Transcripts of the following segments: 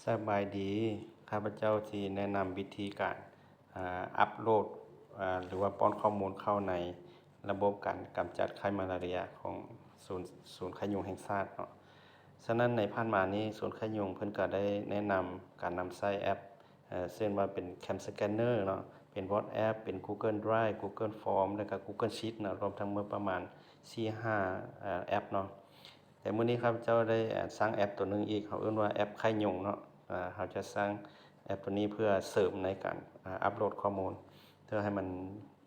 ສະບາຍດີ, ຂ້າພະເຈົ້າຊິແນະນຳວິທີການ ອາ ອັບໂຫຼດ ອາ ຫຼືວ່າປ້ອນຂໍ້ມູນເຂົ້າໃນລະບົບການກຳຈັດໄຂ້ມາລາເຣຍຂອງສູນ ສູນໄຂ້ຍຸງແຫ່ງຊາດເນາະ. ສະນັ້ນໃນຜ່ານມານີ້ ສູນໄຂ້ຍຸງເພິ່ນກໍໄດ້ແນະນຳການນຳໃຊ້ແອັບ ເອີ ເຊັ່ນວ່າເປັນ Cam Scanner ເນາະ, ເປັນ WhatsApp, ເປັນ Google Drive, Google Form ແລະກະ Google Sheet ເນາະ, ລວມທັງໝົດປະມານສີ່ຫ້າ ເອີ ແອັບເນາະ. ແຕ່ມື້ນີ້ຂ້າພະເຈົ້າໄດ້ ເອີ ສ້າງແອັບຕົວໜຶ່ງອີກ, ເຮົາເອີ້ນວ່າແອັບໄຂ້ຍຸງເນາະ. ເຮົາຈະສ້າງແອັບຕົວນີ້ເພື່ອເສີມໃນການ ອາ ອັບໂຫຼດຂໍ້ມູນ ເພື່ອໃຫ້ມັນ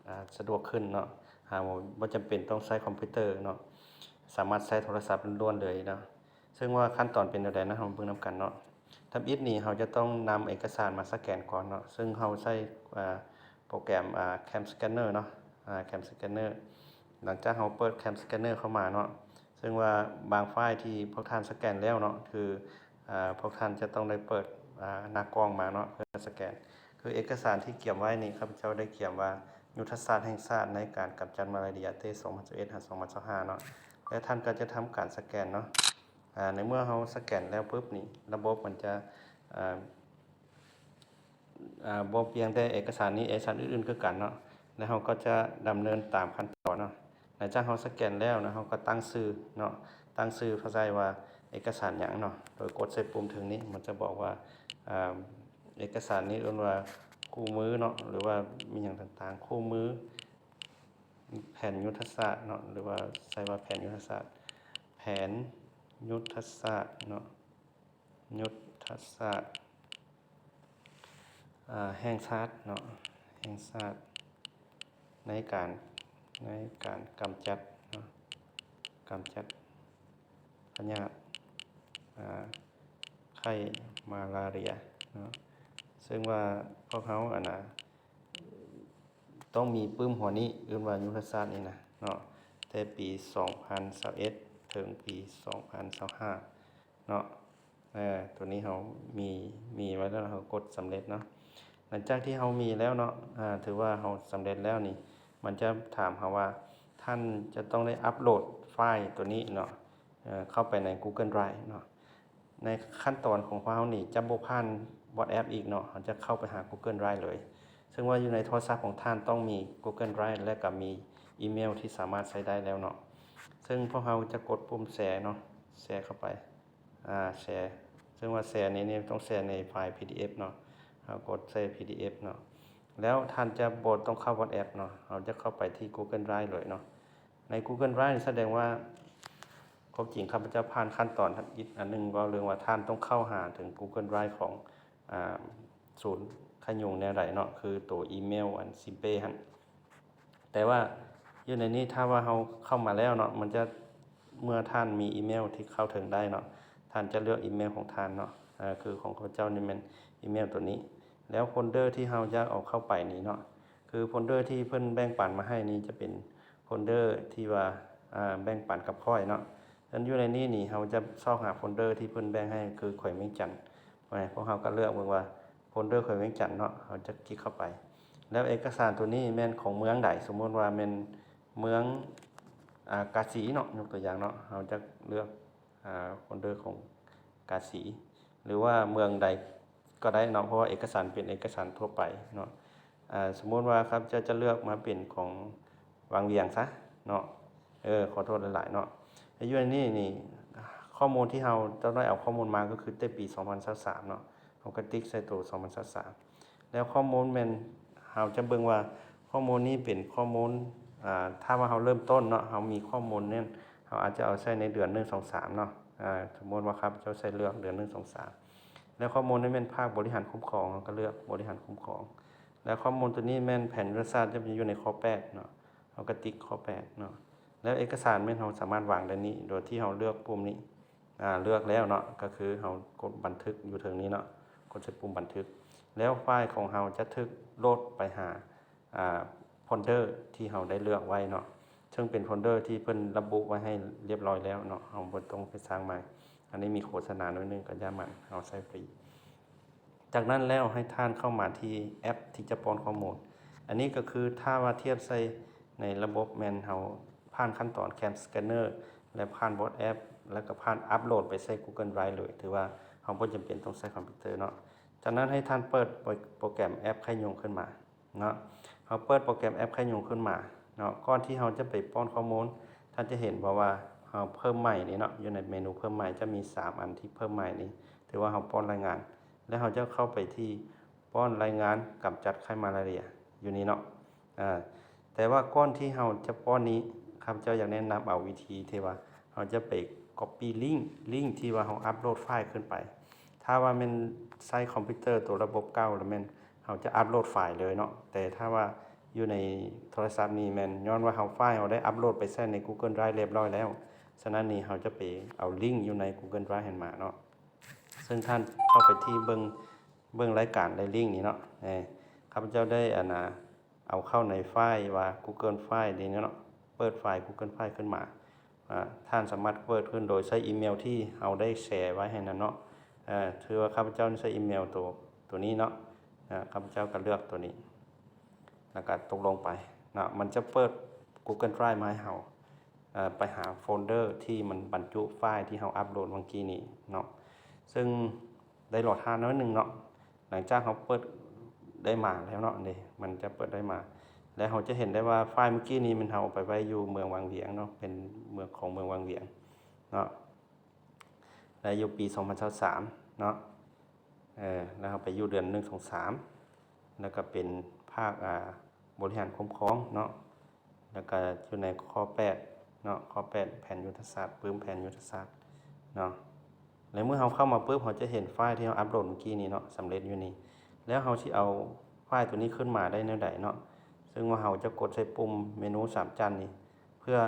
ອາ ສະດວກຂຶ້ນເນາະ. ເຮົາບໍ່ຈຳເປັນຕ້ອງໃຊ້ຄອມພິວເຕີເນາະ, ສາມາດໃຊ້ໂທລະສັບລ້ວນໆເລີຍເນາະ. ເຊິ່ງວ່າຂັ້ນຕອນເປັນແນວໃດນັ້ນ ເຮົາມາເບິ່ງນຳກັນເນາະ. ທຳອິດນີ້ເຮົາຈະຕ້ອງນຳເອກະສານມາສະແກນກ່ອນເນາະ, ເຊິ່ງເຮົາໃຊ້ ອາ ໂປຣແກຣມ ອາ Cam Scanner ເນາະ, ອາ Cam Scanner. ຫຼັງຈາກເຮົາເປີດ Cam Scanner ເຂົ້າມາເນາະ, ເຊິ່ງວ່າບາງໄຟລ໌ທີ່ພວກທ່ານສະແກນແລ້ວເນາະ ຄື ອາ ພວກທ່ານຈະຕ້ອງໄດ້ເປີດ ອາ ໜ້າກ້ອງມາເນາະ ເພື່ອສະແກນ. ຄືເອກະສານທີ່ກຽມໄວ້ນີ້ ຂ້າພະເຈົ້າໄດ້ກຽມວ່າ ຍຸດທະສາດແຫ່ງຊາດໃນການກຳຈັດມາລາເຣຍເຕສອງພັນຊາວເອັດຫາສອງພັນຊາວຫ້າເນາະ, ແລະທ່ານກໍຈະທຳການສະແກນເນາະ. ອາ ໃນເມື່ອເຮົາສະແກນແລ້ວປຶບນີ້ ລະບົບມັນຈະ ອາ ອາ ບໍ່ພຽງແຕ່ເອກະສານນີ້ ເອກະສານອື່ນໆຄືກັນເນາະ, ແລ້ວເຮົາກໍຈະດຳເນີນຕາມຂັ້ນຕອນເນາະ. ຫຼັງຈາກເຮົາສະແກນແລ້ວນະ ເຮົາກໍຕັ້ງຊື່ເນາະ, ຕັ້ງຊື່ພາສາໄທວ່າເອກະສານຫຍັງເນາະ, ໂດຍກົດໃສ່ປຸ່ມເທິງນີ້ ມັນຈະບອກວ່າ ອາ ເອກະສານນີ້ເອີ້ນວ່າຄູ່ມືເນາະ ຫຼືວ່າມີຫຍັງຕ່າງໆ, ຄູ່ມື ແຜນຍຸດທະສາດເນາະ ຫຼືວ່າໃຊ້ວ່າແຜນຍຸດທະສາດ, ແຜນຍຸດທະສາດເນາະ. ຍຸດທະສາດ ອາ ແຫ່ງຊາດເນາະ, ແຫ່ງຊາດໃນການ ໃນການກຳຈັດເນາະ, ກຳຈັດພະຍາດ ອາ ໄຂ້ມາລາເຣຍເນາະ. ເຊິ່ງວ່າພວກເຮົາ ອັນນະ ຕ້ອງມີປຶ້ມຫົວນີ້ ເອີ້ນວ່າຍຸດທະສາດນີ້ນະເນາະ, ແຕ່ປີສອງພັນຊາວເອັດ ເຖິງປີສອງພັນຊາວຫ້າເນາະ. ເອີ ຕົວນີ້ເຮົາມີ ມີໄວ້ແລ້ວ ເຮົາກົດສຳເລັດເນາະ. ຫຼັງຈາກທີ່ເຮົາມີແລ້ວເນາະ ອາ ຖືວ່າເຮົາສຳເລັດແລ້ວນີ້ ມັນຈະຖາມເຮົາວ່າ ທ່ານຈະຕ້ອງໄດ້ອັບໂຫຼດໄຟລ໌ຕົວນີ້ເນາະ ເອີ ເຂົ້າໄປໃນ Google Drive ເນາະ. ໃນຂັ້ນຕອນຂອງພວກເຮົານີ້ຈະບໍ່ຜ່ານ WhatsApp ອີກເນາະ, ເຮົາຈະເຂົ້າໄປຫາ Google Drive ເລີຍ. ເຊິ່ງວ່າຢູ່ໃນໂທລະສັບຂອງທ່ານຕ້ອງມີ Google Drive ແລະກໍມີອີເມວທີ່ສາມາດໃຊ້ໄດ້ແລ້ວເນາະ. ເຊິ່ງພວກເຮົາຈະກົດປຸ່ມແຊເນາະ, ແຊເຂົ້າໄປ ອາ ແຊ. ເຊິ່ງວ່າແຊນີ້ ນີ້ຕ້ອງແຊໃນໄຟລ໌ PDF ເນາະ, ເຮົາກົດໃສ່ PDF ເນາະ. ແລ້ວທ່ານຈະບໍ່ຕ້ອງເຂົ້າ WhatsApp ເນາະ, ເຮົາຈະເຂົ້າໄປທີ່ Google Drive ເລີຍເນາະ. ໃນ Google Drive ສະແດງວ່າ ຄວາມຈິງຂ້າພະເຈົ້າຜ່ານຂັ້ນຕອນອີກອັນໜຶ່ງ ເວົ້າເລື່ອງວ່າທ່ານຕ້ອງເຂົ້າຫາເຖິງ Google Drive ຂອງ ອາ ສູນໄຂ້ຍຸງແນວໃດເນາະ, ຄືໂຕອີເມວອັນ Simple ຫັ້ນ. ແຕ່ວ່າຢູ່ໃນນີ້ ຖ້າວ່າເຮົາເຂົ້າມາແລ້ວເນາະ ມັນຈະ ເມື່ອທ່ານມີອີເມວທີ່ເຂົ້າເຖິງໄດ້ເນາະ ທ່ານຈະເລືອກອີເມວຂອງທ່ານເນາະ, ອາ ຄືຂອງຂ້າພະເຈົ້ານີ້ແມ່ນອີເມວໂຕນີ້. ແລ້ວໂຟນເດີທີ່ເຮົາຢາກເອົາເຂົ້າໄປນີ້ເນາະ ຄືໂຟນເດີທີ່ເພິ່ນແບ່ງປັນມາໃຫ້ນີ້ຈະເປັນໂຟນເດີທີ່ວ່າ ອາ ແບ່ງປັນກັບຂ້ອຍເນາະ. ສະນັ້ນຢູ່ໃນນີ້ນີ້ ເຮົາຈະຊອກຫາໂຟນເດີທີ່ເພິ່ນແບ່ງໃຫ້ ຄືແຂວງວຽງຈັນ. ພວກເຮົາກໍເລືອກເບິ່ງວ່າໂຟນເດີແຂວງວຽງຈັນເນາະ, ເຮົາຈະຄລິກເຂົ້າໄປ. ແລ້ວເອກະສານໂຕນີ້ແມ່ນຂອງເມືອງໃດ? ສົມມຸດວ່າແມ່ນເມືອງ ອາ ກາສີເນາະ, ຍົກຕົວຢ່າງເນາະ, ເຮົາຈະເລືອກ ອາ ໂຟນເດີຂອງກາສີ ຫຼືວ່າເມືອງໃດກໍໄດ້ເນາະ, ເພາະວ່າເອກະສານເປັນເອກະສານທົ່ວໄປເນາະ. ອາ ສົມມຸດວ່າຂ້າພະເຈົ້າຈະເລືອກມາເປັນຂອງວັງວຽງຊະເນາະ, ເອີ ຂໍໂທດຫຼາຍໆເນາະ. ແລະຢູ່ໃນນີ້ນີ້ ຂໍ້ມູນທີ່ເຮົາຈະໄດ້ເອົາຂໍ້ມູນມາກໍຄືແຕ່ປີສອງພັນຊາວສາມເນາະ, ເຮົາກໍຕິກໃສ່ໂຕສອງພັນຊາວສາມ. ແລ້ວຂໍ້ມູນແມ່ນ ເຮົາຈະເບິ່ງວ່າຂໍ້ມູນນີ້ເປັນຂໍ້ມູນ ອາ ຖ້າວ່າເຮົາເລີ່ມຕົ້ນເນາະ ເຮົາມີຂໍ້ມູນນັ້ນ ເຮົາອາດຈະເອົາໃສ່ໃນເດືອນໜຶ່ງ ສອງ ສາມເນາະ. ອາ ສົມມຸດວ່າຂ້າພະເຈົ້າໃສ່ເລືອກເດືອນໜຶ່ງ ສອງ ສາມ ແລ້ວຂໍ້ມູນນີ້ແມ່ນພາກບໍລິຫານຄຸ້ມຄອງ ເຮົາກໍເລືອກບໍລິຫານຄຸ້ມຄອງ. ແລ້ວຂໍ້ມູນຕົວນີ້ແມ່ນແຜນຍຸດທະສາດ ຈະຢູ່ໃນຂໍ້ແປດເນາະ, ເຮົາກໍຕິກຂໍ້ແປດເນາະ. ແລ້ວເອກະສານແມ່ນເຮົາສາມາດວາງໄດ້ນີ້ ໂດຍທີ່ເຮົາເລືອກປຸ່ມນີ້ ອາ ເລືອກແລ້ວເນາະ ກໍຄືເຮົາກົດບັນທຶກຢູ່ເທິງນີ້ເນາະ, ກົດໃສ່ປຸ່ມບັນທຶກ. ແລ້ວໄຟລ໌ຂອງເຮົາຈະຖືກໂຫຼດໄປຫາ ອາ ໂຟນເດີທີ່ເຮົາໄດ້ເລືອກໄວ້ເນາະ, ເຊິ່ງເປັນໂຟນເດີທີ່ເພິ່ນລະບຸໄວ້ໃຫ້ລຽບຮ້ອຍແລ້ວເນາະ, ເຮົາບໍ່ຕ້ອງໄປສ້າງໃໝ່. ອັນນີ້ມີໂຄສະນາໜ້ອຍໜຶ່ງ ກໍຢ່າມັນ, ເຮົາໃຊ້ຟຣີ. ຈາກນັ້ນແລ້ວໃຫ້ທ່ານເຂົ້າມາທີ່ແອັບທີ່ຈະປ້ອນຂໍ້ມູນ. ອັນນີ້ກໍຄືຖ້າວ່າທຽບໃສ່ໃນລະບົບແມ່ນເຮົາຜ່ານຂັ້ນຕອນ Cam Scanner ແລະ ຜ່ານ WhatsApp ແລ້ວກໍຜ່ານອັບໂຫຼດໄປໃສ່ Google Drive ເລີຍ, ຖືວ່າ ເຮົາບໍ່ຈຳເປັນຕ້ອງໃຊ້ຄອມພິວເຕີເນາະ. ຈາກນັ້ນໃຫ້ທ່ານເປີດໂປຣ ໂປຣແກຣມແອັບໄຂ່ຍຸງຂຶ້ນມາເນາະ. ເຮົາເປີດໂປຣແກຣມແອັບໄຂ່ຍຸງຂຶ້ນມາເນາະ. ກ່ອນທີ່ເຮົາຈະໄປປ້ອນຂໍ້ມູນ, ທ່ານຈະເຫັນບໍ່ວ່າເຮົາເພີ່ມໃໝ່ນີ້ເນາະ, ຢູ່ໃນເມນູເພີ່ມໃໝ່ຈະມີສາມອັນທີ່ເພີ່ມໃໝ່ນີ້, ຖືວ່າເຮົາປ້ອນລາຍງານ ແລ້ວເຮົາຈະເຂົ້າໄປທີ່ປ້ອນລາຍງານກຳຈັດໄຂ້ມາລາເຣຍຢູ່ນີ້ເນາະ. ອາ ແຕ່ວ່າກ່ອນທີ່ເຮົາຈະປ້ອນນີ້, ຂ້າພະເຈົ້າຢາກແນະນຳເອົາວິທີທີ່ວ່າເຮົາຈະໄປກັອບປີ້ລິ້ງ, ລິ້ງທີ່ວ່າເຮົາອັບໂຫຼດໄຟລ໌ຂຶ້ນໄປ. ຖ້າວ່າແມ່ນໃຊ້ຄອມພິວເຕີໂຕລະບົບເກົ່າ ລະແມ່ນເຮົາຈະອັບໂຫຼດໄຟລ໌ເລີຍເນາະ, ແຕ່ຖ້າວ່າຢູ່ໃນໂທລະສັບນີ້ແມ່ນຍ້ອນວ່າເຮົາ ໄຟລ໌ເຮົາໄດ້ອັບໂຫຼດໄປໃສ່ໃນ Google Drive ລຽບຮ້ອຍແລ້ວ. ສະນັ້ນນີ້ເຮົາຈະໄປເອົາລິ້ງຢູ່ໃນ Google Drive ຫັ້ນມາເນາະ. ເຊິ່ງທ່ານເຂົ້າໄປທີ່ເບິ່ງ, ເບິ່ງລາຍການ ແລະ ລິ້ງນີ້ເນາະ. ເອີ ຂ້າພະເຈົ້າໄດ້ ອັນນາ ເອົາເຂົ້າໃນໄຟລ໌ວ່າ Google Drive ນີ້ເນາະ, ເປີດໄຟລ໌ Google Drive ຂຶ້ນມາ. ອາ ທ່ານສາມາດເປີດຂຶ້ນໂດຍໃຊ້ອີເມວທີ່ເຮົາໄດ້ແຊໄວ້ໃຫ້ນັ້ນເນາະ. ເອີ ຖືວ່າຂ້າພະເຈົ້າໃຊ້ອີເມວໂຕ, ໂຕນີ້ເນາະ. ອາ ຂ້າພະເຈົ້າກໍເລືອກໂຕນີ້ ແລ້ວກໍຕົກລົງໄປເນາະ. ມັນຈະເປີດ Google Drive ມາໃຫ້ເຮົາ, ເອີ ໄປຫາໂຟນເດີທີ່ມັນບັນຈຸໄຟລ໌ທີ່ເຮົາອັບໂຫຼດເມື່ອກີ້ນີ້ເນາະ. ເຊິ່ງ ໄດ້ລໍຖ້າໜ້ອຍໜຶ່ງເນາະ. ຫຼັງຈາກເຮົາເປີດໄດ້ມາແລ້ວເນາະ, ນີ້ ມັນຈະເປີດໄດ້ມາ ແລ້ວເຮົາຈະເຫັນໄດ້ວ່າໄຟລ໌ເມື່ອກີ້ນີ້ແມ່ນເຮົາເອົາໄປໄວ້ຢູ່ເມືອງວັງວຽງເນາະ, ເປັນເມືອງຂອງເມືອງວັງວຽງເນາະ, ແລະ ຢູ່ປີສອງພັນຊາວສາມເນາະ. ເອີ ແລ້ວເຮົາໄປຢູ່ເດືອນໜຶ່ງ ສອງ ສາມ ແລ້ວກໍເປັນພາກ ອາ ບໍລິຫານຄຸ້ມຄອງເນາະ. ແລ້ວກະຢູ່ໃນຂໍ້ແປດເນາະ, ຂໍ້ແປດ ແຜນຍຸດທະສາດ, ປຶ້ມແຜນຍຸດທະສາດເນາະ. ແລ້ວເມື່ອເຮົາເຂົ້າມາປຶບ ເຮົາຈະເຫັນໄຟລ໌ທີ່ເຮົາອັບໂຫຼດເມື່ອກີ້ນີ້ເນາະ, ສຳເລັດຢູ່ນີ້. ແລ້ວເຮົາຊິເອົາໄຟລ໌ຕົວນີ້ຂຶ້ນມາໄດ້ແນວໃດເນາະ? ເຊິ່ງວ່າເຮົາຈະກົດໃສ່ປຸ່ມເມນູສາມຈ້ຳນີ້ ເພື່ອ,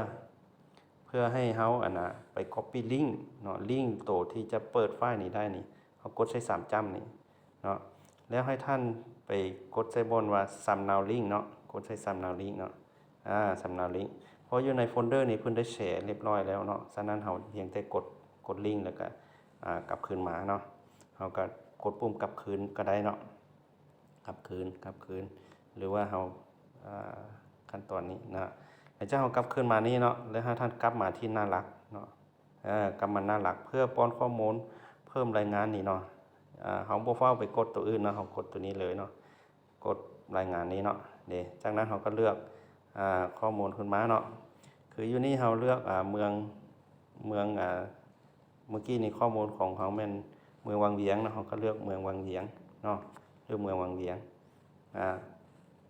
ເພື່ອໃຫ້ເຮົາ ອັນນາ ໄປກັອບປີ້ລິ້ງເນາະ, ລິ້ງໂຕທີ່ຈະເປີດໄຟລ໌ນີ້ໄດ້ນີ້ ເຮົາກົດໃສ່ສາມຈ້ຳນີ້ເນາະ. ແລ້ວໃຫ້ທ່ານໄປກົດໃສ່ບ່ອນວ່າສຳເນົາລິ້ງເນາະ, ກົດໃສ່ສຳເນົາລິ້ງເນາະ. ອາ ສຳເນົາລິ້ງ ເພາະຢູ່ໃນໂຟນເດີນີ້ເພິ່ນໄດ້ແຊລຽບຮ້ອຍແລ້ວເນາະ, ສະນັ້ນເຮົາພຽງແຕ່ກົດ, ກົດລິ້ງ ແລ້ວກະ ອາ ກັບຄືນມາເນາະ. ເຮົາກະກົດປຸ່ມກັບຄືນກໍໄດ້ເນາະ, ກັບຄືນ, ກັບຄືນ ຫຼືວ່າເຮົາ ອາ ຂັ້ນຕອນນີ້ນະ. ຫຼັງຈາກເຮົາກັບຄືນມານີ້ເນາະ, ແລ້ວໃຫ້ທ່ານກັບມາທີ່ໜ້າຫຼັກເນາະ. ເອີ ກັບມາໜ້າຫຼັກເພື່ອປ້ອນຂໍ້ມູນເພີ່ມລາຍງານນີ້ເນາະ. ເຮົາບໍ່ຟ້າວໄປກົດຕົວອື່ນເນາະ, ເຮົາກົດຕົວນີ້ເລີຍເນາະ, ກົດລາຍງານນີ້ເນາະເດ້. ຈາກນັ້ນເຮົາກໍເລືອກ ອາ ຂໍ້ມູນຂຶ້ນມາເນາະ, ຄືຢູ່ນີ້ເຮົາເລືອກ ອາ ເມືອງ, ເມືອງ ອາ ເມື່ອກີ້ນີ້ຂໍ້ມູນຂອງເຮົາແມ່ນເມືອງວັງວຽງເນາະ, ເຮົາກໍເລືອກເມືອງວັງວຽງເນາະ, ເລືອກເມືອງວັງວຽງ. ອາ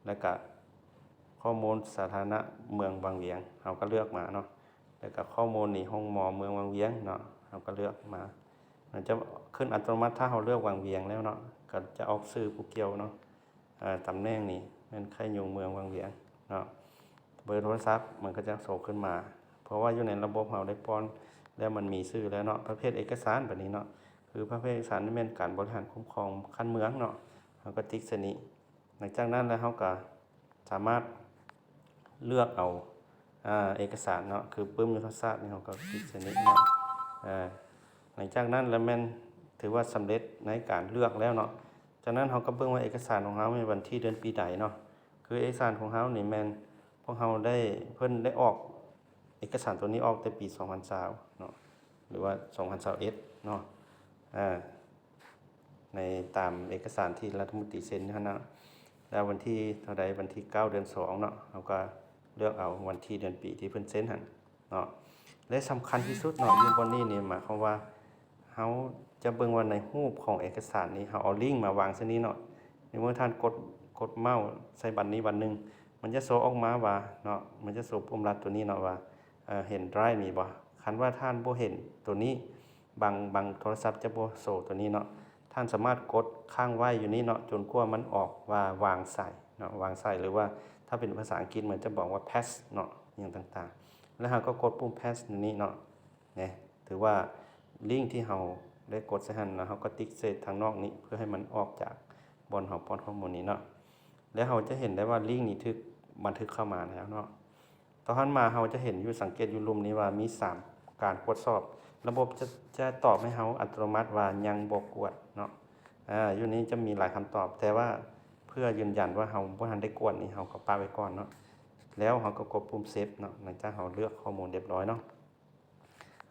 ແລ້ວກະຂໍ້ມູນສາທາລະນະເມືອງວັງວຽງ ເຮົາກໍເລືອກມາເນາະ. ແລ້ວກໍຂໍ້ມູນນີ້ ໂຮງໝໍເມືອງວັງວຽງເນາະ, ເຮົາກໍເລືອກມາ. ມັນຈະຂຶ້ນອັດຕະໂນມັດ ຖ້າເຮົາເລືອກວັງວຽງແລ້ວເນາະ, ກໍຈະອອກຊື່ຜູ້ກ່ຽວເນາະ. ອາ ຕຳແໜ່ງນີ້ແມ່ນໄຂ້ຍຸງເມືອງວັງວຽງເນາະ, ເບີໂທລະສັບມັນກໍຈະໂຊຂຶ້ນມາ. ເພາະວ່າຢູ່ໃນລະບົບເຮົາໄດ້ປ້ອນແລ້ວ ມັນມີຊື່ແລ້ວເນາະ. ປະເພດເອກະສານບາດນີ້ເນາະ, ຄືປະເພດເອກະສານນີ້ແມ່ນການບໍລິຫານຄຸ້ມຄອງຂັ້ນເມືອງເນາະ, ເຮົາກໍຕິກໃສ່ນີ້. ຫຼັງຈາກນັ້ນແລ້ວເຮົາກໍສາມາດເລືອກເອົາ ອາ ເອກະສານເນາະ, ຄືປຶ້ມຍຸດທະສາດນີ້ ເຮົາກໍຕິກໃສ່ນີ້ເນາະ. ອາ ຫຼັງຈາກນັ້ນແລ້ວແມ່ນຖືວ່າສຳເລັດໃນການເລືອກແລ້ວເນາະ. ຈາກນັ້ນເຮົາກໍເບິ່ງວ່າເອກະສານຂອງເຮົາແມ່ນວັນທີເດືອນປີໃດເນາະ. ຄືເອກະສານຂອງເຮົານີ້ແມ່ນພວກເຮົາໄດ້, ເພິ່ນໄດ້ອອກເອກະສານຕົວນີ້ອອກແຕ່ປີສອງພັນຊາວເນາະ, ຫຼືວ່າສອງພັນຊາວເອັດເນາະ. ອາ ໃນຕາມເອກະສານທີ່ລັດຖະມົນຕີເຊັນຫັ້ນນະ, ແລ້ວວັນທີເທົ່າໃດ, ວັນທີເກົ້າເດືອນສອງເນາະ, ເຮົາກໍເລືອກເອົາວັນທີເດືອນປີທີ່ເພິ່ນເຊັນຫັ້ນເນາະ. ແລະ ສຳຄັນທີ່ສຸດເນາະ ຢູ່ບ່ອນນີ້ນີ້ ໝາຍຄວາມວ່າເຮົາຈະເບິ່ງວ່າໃນຮູບຂອງເອກະສານນີ້ ເຮົາເອົາລິ້ງມາວາງໃສ່ນີ້ເນາະ. ໃນເມື່ອທ່ານກົດ, ກົດເມົາສ໌ໃສ່ບັດນີ້ບັດໜຶ່ງ ມັນຈະໂຊອອກມາວ່າເນາະ, ມັນຈະໂຊປຸ່ມລັດຕົວນີ້ເນາະວ່າ ເອີ ເຫັນໄດຣຟ໌ນີ້ບໍ່? ຄັນວ່າທ່ານບໍ່ເຫັນຕົວນີ້, ບາງ, ບາງໂທລະສັບຈະບໍ່ໂຊຕົວນີ້ເນາະ, ທ່ານສາມາດກົດຄ້າງໄວ້ຢູ່ນີ້ເນາະ ຈົນກວ່າມັນອອກວ່າວາງໃສ່ເນາະ, ວາງໃສ່ ຫຼືວ່າຖ້າເປັນພາສາອັງກິດມັນຈະບອກວ່າແພັດເນາະ, ຫຍັງຕ່າງໆ. ແລ້ວເຮົາກໍກົດປຸ່ມແພັດຢູ່ນີ້ເນາະ, ນີ້ ຖືວ່າລິ້ງທີ່ເຮົາໄດ້ກົດໃສ່ຫັ້ນ ແລ້ວເຮົາກໍຕິກໃສ່ທາງນອກນີ້ ເພື່ອໃຫ້ມັນອອກຈາກບ່ອນເຮົາປ້ອນຂໍ້ມູນນີ້ເນາະ. ແລ້ວເຮົາຈະເຫັນໄດ້ວ່າລິ້ງນີ້ຖືກບັນທຶກເຂົ້າມາແລ້ວເນາະ. ຕໍ່ຫັ້ນມາເຮົາຈະເຫັນຢູ່, ສັງເກດຢູ່ລຸ່ມນີ້ວ່າມີສາມການກວດສອບ, ລະບົບຈະ, ຈະຕອບໃຫ້ເຮົາອັດຕະໂນມັດວ່າຍັງບໍ່ກວດເນາະ. ອາ ຢູ່ນີ້ຈະມີຫຼາຍຄຳຕອບ, ແຕ່ວ່າເພື່ອຢືນຢັນວ່າເຮົາບໍ່ທັນໄດ້ກວດນີ້ ເຮົາກໍປະໄວ້ກ່ອນເນາະ. ແລ້ວເຮົາກໍກົດປຸ່ມເຊບເນາະ, ຫຼັງຈາກເຮົາເລືອກຂໍ້ມູນຮຽບຮ້ອຍເນາະ.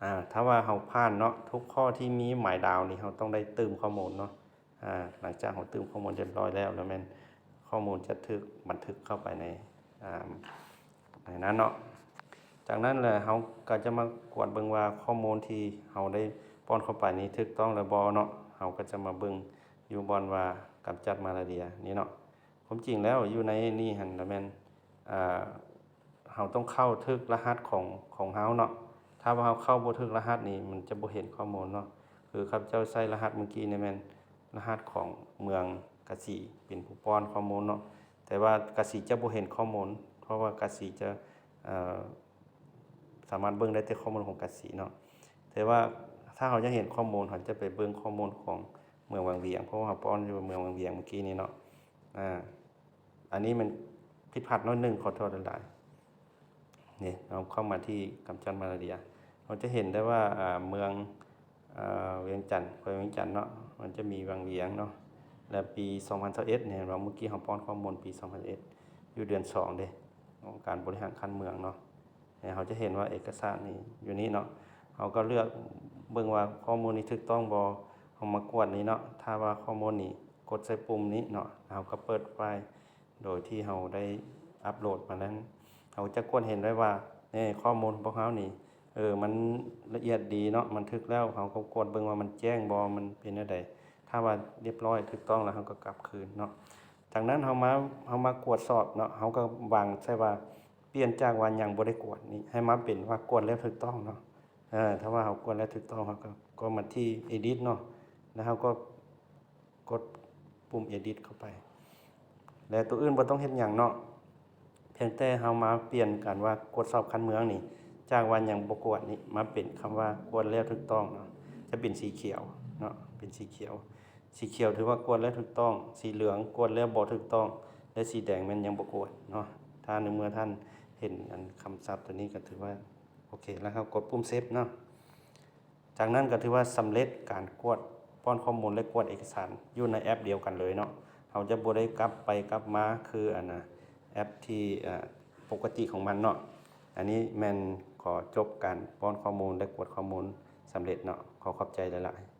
ອາ ຖ້າວ່າເຮົາຜ່ານເນາະ ທຸກຂໍ້ທີ່ມີໝາຍດາວນີ້ ເຮົາຕ້ອງໄດ້ຕື່ມຂໍ້ມູນເນາະ. ອາ ຫຼັງຈາກເຮົາຕື່ມຂໍ້ມູນຮຽບຮ້ອຍແລ້ວ ແລ້ວແມ່ນຂໍ້ມູນຈະຖືກບັນທຶກເຂົ້າໄປໃນ ອາ ໃນນັ້ນເນາະ. ຈາກນັ້ນແຫຼະ ເຮົາກໍຈະມາກວດເບິ່ງວ່າຂໍ້ມູນທີ່ເຮົາໄດ້ປ້ອນເຂົ້າໄປນີ້ຖືກຕ້ອງແລ້ວບໍ່ເນາະ. ເຮົາກໍຈະມາເບິ່ງຢູ່ບ່ອນວ່າກຳຈັດມາລາເຣຍນີ້ເນາະ. ຄວາມຈິງແລ້ວຢູ່ໃນນີ້ຫັ້ນລະແມ່ນ ເຮົາຕ້ອງເຂົ້າຖືກລະຫັດຂອງ ຂອງເຮົາເນາະ. ຖ້າວ່າເຮົາເຂົ້າບໍ່ຖືກລະຫັດນີ້ ມັນຈະບໍ່ເຫັນຂໍ້ມູນເນາະ. ຄືຂ້າພະເຈົ້າໃສ່ລະຫັດມື້ກີ້ນີ້ແມ່ນລະຫັດຂອງເມືອງກາສີເປັນຜູ້ປ້ອນຂໍ້ມູນເນາະ, ແຕ່ວ່າກາສີຈະບໍ່ເຫັນຂໍ້ມູນ ເພາະວ່າກາສີຈະ ເອີ ສາມາດເບິ່ງໄດ້ແຕ່ຂໍ້ມູນຂອງກາສີເນາະ. ແຕ່ວ່າຖ້າເຮົາຢາກເຫັນຂໍ້ມູນ ເຮົາຈະໄປເບິ່ງຂໍ້ມູນຂອງເມືອງວັງວຽງ ເພາະວ່າເຮົາປ້ອນຢູ່ເມືອງວັງວຽງມື້ກີ້ນີ້ເນາະ. ອາ ອັນນີ້ມັນຜິດພາດໜ້ອຍໜຶ່ງ ຂໍໂທດຫຼາຍໆ. ນີ້ ເຮົາເຂົ້າມາທີ່ກຳຈັດມາລາເຣຍ ເຮົາຈະເຫັນໄດ້ວ່າ ອາ ເມືອງ ອາ ວຽງຈັນ ແຂວງວຽງຈັນເນາະ ມັນຈະມີວັງວຽງເນາະ. ແລະ ປີສອງພັນຊາວເອັດນີ້ ເຫັນບໍ່ ມື້ກີ້ເຮົາປ້ອນຂໍ້ມູນປີສອງພັນຊາວເອັດ ຢູ່ເດືອນສອງເດ້ ອົງການບໍລິຫານຂັ້ນເມືອງເນາະ. ເຮົາຈະເຫັນວ່າເອກະສານນີ້ຢູ່ນີ້ເນາະ ເຮົາກໍເລືອກເບິ່ງວ່າຂໍ້ມູນນີ້ຖືກຕ້ອງບໍ່ ເຮົາມາກວດນີ້ເນາະ. ຖ້າວ່າຂໍ້ມູນນີ້ ກົດໃສ່ປຸ່ມນີ້ເນາະ ເຮົາກໍເປີດໄຟລ໌ໂດຍທີ່ເຮົາໄດ້ອັບໂຫຼດມານັ້ນ ເຮົາຈະກວດເຫັນໄດ້ວ່າ ເອີ ຂໍ້ມູນຂອງພວກເຮົານີ້ ເອີ ມັນລະອຽດດີເນາະ ມັນຖືກແລ້ວ ເຮົາກໍກວດເບິ່ງວ່າມັນແຈ້ງບໍ່ ມັນເປັນແນວໃດ. ຖ້າວ່າຮຽບຮ້ອຍຖືກຕ້ອງແລ້ວ ເຮົາກໍກັບຄືນເນາະ. ຈາກນັ້ນເຮົາມາ ເຮົາມາກວດສອບເນາະ ເຮົາກໍວາງໃສ່ວ່າ ປ່ຽນຈາກວ່າຍັງບໍ່ໄດ້ກວດນີ້ ໃຫ້ມາເປັນວ່າກວດແລ້ວຖືກຕ້ອງເນາະ. ເອີ ຖ້າວ່າເຮົາກວດແລ້ວຖືກຕ້ອງ ເຮົາກໍ ກໍມາທີ່ Edit ເນາະ ແລ້ວເຮົາກໍກົດປຸ່ມ Edit ເຂົ້າໄປ ແລະ ຕົວອື່ນບໍ່ຕ້ອງເຮັດຫຍັງເນາະ. ພຽງແຕ່ເຮົາມາປ່ຽນການວ່າກວດສອບຂັ້ນເມືອງນີ້ ຈາກວ່າຍັງບໍ່ກວດນີ້ ມາເປັນຄຳວ່າກວດແລ້ວຖືກຕ້ອງເນາະ ຈະເປັນສີຂຽວເນາະ ເປັນສີຂຽວ. ສີຂຽວຖືວ່າກວດແລ້ວຖືກຕ້ອງ, ສີເຫຼືອງກວດແລ້ວບໍ່ຖືກຕ້ອງ ແລະ ສີແດງແມ່ນຍັງບໍ່ກວດເນາະ. ຖ້າໃນເມື່ອທ່ານເຫັນອັນຄຳສັບຕົວນີ້ກໍຖືວ່າໂອເຄ ແລ້ວເຮົາກົດປຸ່ມ Save ເນາະ. ຈາກນັ້ນກໍຖືວ່າສຳເລັດການກວດປ້ອນຂໍ້ມູນ ແລະ ກວດເອກະສານຢູ່ໃນແອັບດຽວກັນເລີຍເນາະ. ເຮົາຈະບໍ່ໄດ້ກັບໄປກັບມາຄືອັນນະ ແອັບທີ່ ເອີ ປົກກະຕິຂອງມັນເນາະ. ອັນນີ້ແມ່ນຂໍຈົບການປ້ອນຂໍ້ມູນ ແລະ ກວດຂໍ້ມູນສຳເລັດເນາະ. ຂໍຂອບໃຈຫຼາຍໆ.